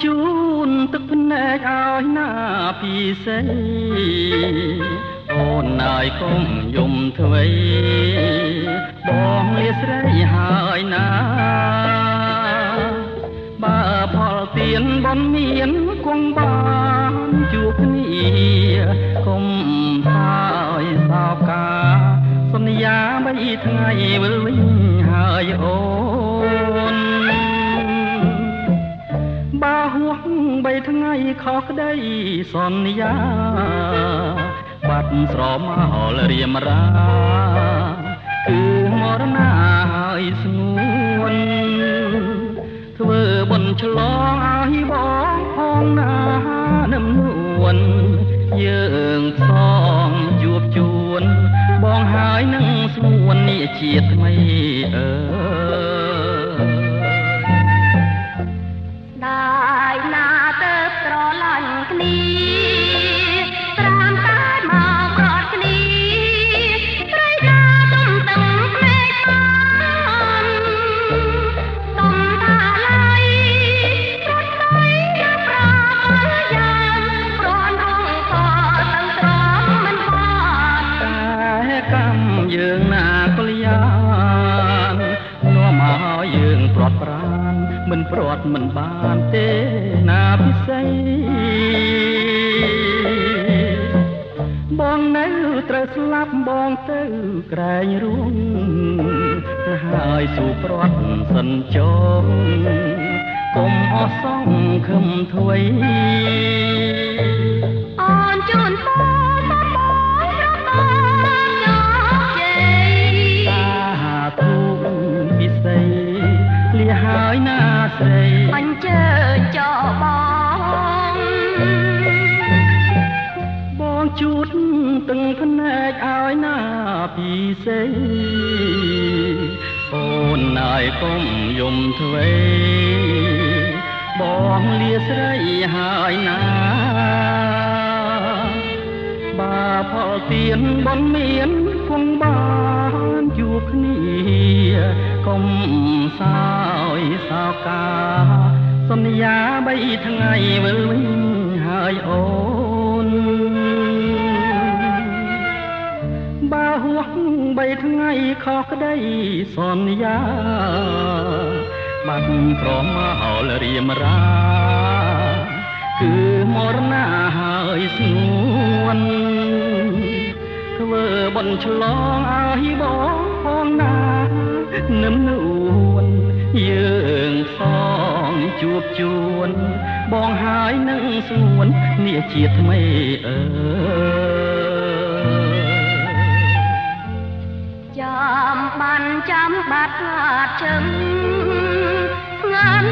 ជូនទឹកភ្នែកឲ្យណាពិសេអូនណាយកុំយំថ្វីបងលាស្រីហើយណាបើផលទានបុណ្យមានគង់បានជួបគ្នាកុំសើយសោកាសន្យាបីថ្ងៃវិលវិញហើយអូនបើហួសបីថ្ងៃខុសក្តីសន្យាបាត់ស្រមោលរៀមរាគឺមរណាហើយស្ងួនធ្វើបុណ្យឆ្លងឲ្យបងផងណានឹមនួនយើងសងជួបជួនបងហើយនឹងស្ងួននេះជាតិថ្មីអើដាយណាទៅស្រឡាញ់គ្នាត្រាំតែមកក្រត់គ្នាត្រីណាទុំទឹងភ្នែកបានទុំថាឡើយប្រត់ដៃណាប្រកយ៉ាងប្រន់រងកទាំងត្រង់មិនបានតែកម្មយើងណាកលយាននាំឲ្យយើងប្រត់ប្រានមិនប្រត់មិនបានទេណាពិសីបងនៅត្រូវស្លាប់បងទៅក្រែងរួងហើយស៊ូប្រត់សិនចងកុំអស់សងខឹមថ្វីអូនជូនពរសូមបងប្របានជោគជ័យសាធុពិសីលាហើយណាស្រីអញ្ជើញចោបងបងជូតទាំងភ្នែកឲ្យណាពិសេអូនណាយកុំយំថ្វីបងលាស្រីហើយណាបើផលទានបុណ្យមានគង់បានជួបគ្នាកុំសោយសោកាសន្យាបីថ្ងៃវិលវិញហើយអូនបើហួសបីថ្ងៃខុសក្តីសន្យាបាត់ប្រមោលរៀមរាគឺមរណាហើយស្ងួនធ្វើបុណ្យឆ្លងឲ្យបងផងណានឹមនួនយើងសងជួបជួនបងហើយនឹងស្ងួននេះជាថ្មីអើចាំបានចាំបាត់អាតជឹងស្ងាត់